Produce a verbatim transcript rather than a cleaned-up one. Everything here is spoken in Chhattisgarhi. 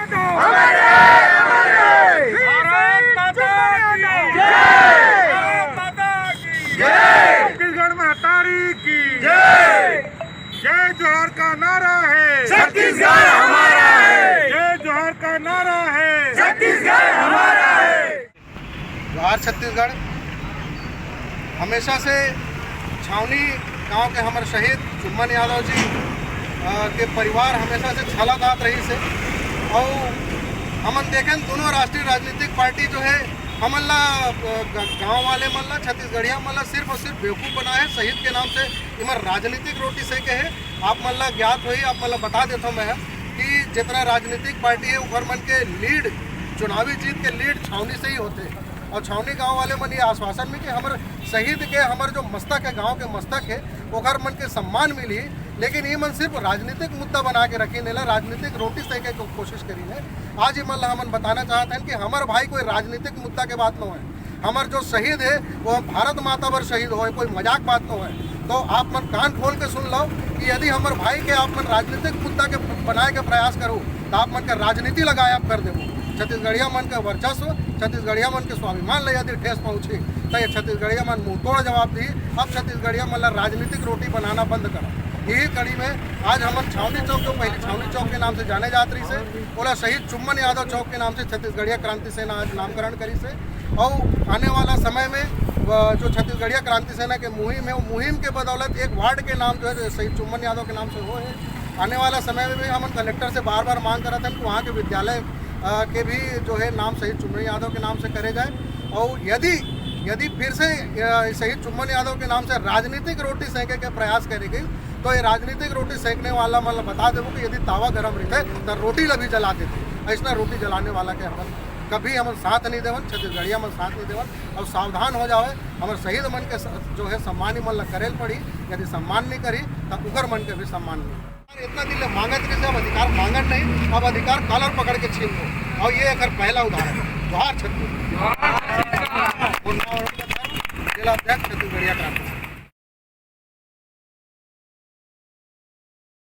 भारत माता की जय। भारत माता की जय। छत्तीसगढ़ महतारी की जय। जय जोहार का नारा है, छत्तीसगढ़ हमारा है। जय जोहार का नारा है, छत्तीसगढ़ हमारा है। जोहार छत्तीसगढ़। हमेशा से छावनी गांव के हमर शहीद चुम्मन यादव जी, अ, के परिवार हमेशा से छलादात रहिस हे। अउ हमन देखेन, दोनों राष्ट्रीय राजनीतिक पार्टी जो है, हमन ला, अ, ग-, गांव वाले मन ला, छत्तीसगढ़िया मन ला सिर्फ और सिर्फ बेवकूफ बनाए हे शहीद के नाम से। इमन राजनीतिक रोटी सेके हे। आप मन ला ज्ञात होही, आप मन ला बता देथव मैं कि जितना राजनीतिक पार्टी है, ओकर मन के लीड, चुनावी जीत के लीड छावनी से ही होथे। और छावनी गांव वाले मन ये आश्वासन में कि हमर शहीद के, हमर जो मस्तक है, गांव के मस्तक है, ओकर मन के सम्मान मिली, लेकिन ये मन सिर्फ राजनीतिक मुद्दा बना के रखी, नेला राजनीतिक रोटी सेके के कोशिश करी ने। आज ये मन ला हमन बताना चाहत हन कि हमर भाई कोई राजनीतिक मुद्दा के बात न होय, हमर जो शहीद है, वो भारत माता बर शहीद होय, कोई मजाक बात न होय। तो आप मन कान खोल के सुन लो कि यदि हमर भाई के आप मन राजनीतिक मुद्दा के बनाए के प्रयास करो, तो आप मन के राजनीति ला गायब कर देबो। छत्तीसगढ़िया मन के वर्चस्व, छत्तीसगढ़िया मन के स्वाभिमान ला यदि ठेस पहुंची, तो ये छत्तीसगढ़िया मन मुंह तोड़ जवाब दी। अब छत्तीसगढ़िया मन ला राजनीतिक रोटी बनाना बंद करो। यही कड़ी में आज हमन छावनी चौक, जो पहले छावनी चौक के नाम से जाने जात रहिस हे, ओला शहीद चुम्मन यादव चौक के नाम से छत्तीसगढ़िया क्रांति सेना आज नामकरण करिस हे। और आने वाला समय में, अ, जो छत्तीसगढ़िया क्रांति सेना के मुहिम है, वो मुहिम के बदौलत एक वार्ड के नाम जो है शहीद चुम्मन यादव के नाम से हो है। आने वाला समय में भी हमन कलेक्टर से बार बार मांग करत हन कि वहाँ के विद्यालय, अ, के भी जो है नाम शहीद चुम्मन यादव के नाम से करे जाए। और यदि, यदि फिर से, अ, शहीद चुम्मन यादव के नाम से राजनीतिक रोटी सेके के प्रयास करे गई, तो ये राजनीतिक रोटी सेकने वाला मन ल बता देबो कि यदि तावा गरम रहिथे, तो रोटी ला भी जला देथे। ऐसना रोटी जलाने वाला के हमन कभी हमन साथ नहीं देवन, छत्तीसगढ़िया मन साथ नहीं देवन। और सावधान हो जावे, हमर शहीद मन के स-, जो है सम्मान मन ला करे ल पड़ी। यदि सम्मान नहीं करी, तो उकर मन के भी सम्मान नहीं। इतना दिन ले मांगत रहिस हे, अब अधिकार मांगत नहीं, अब अधिकार कॉलर पकड़ के छीन लो। और ये एकर पहला उदाहरण है। जोहार छत्तीसगढ़। जिला अध्यक्ष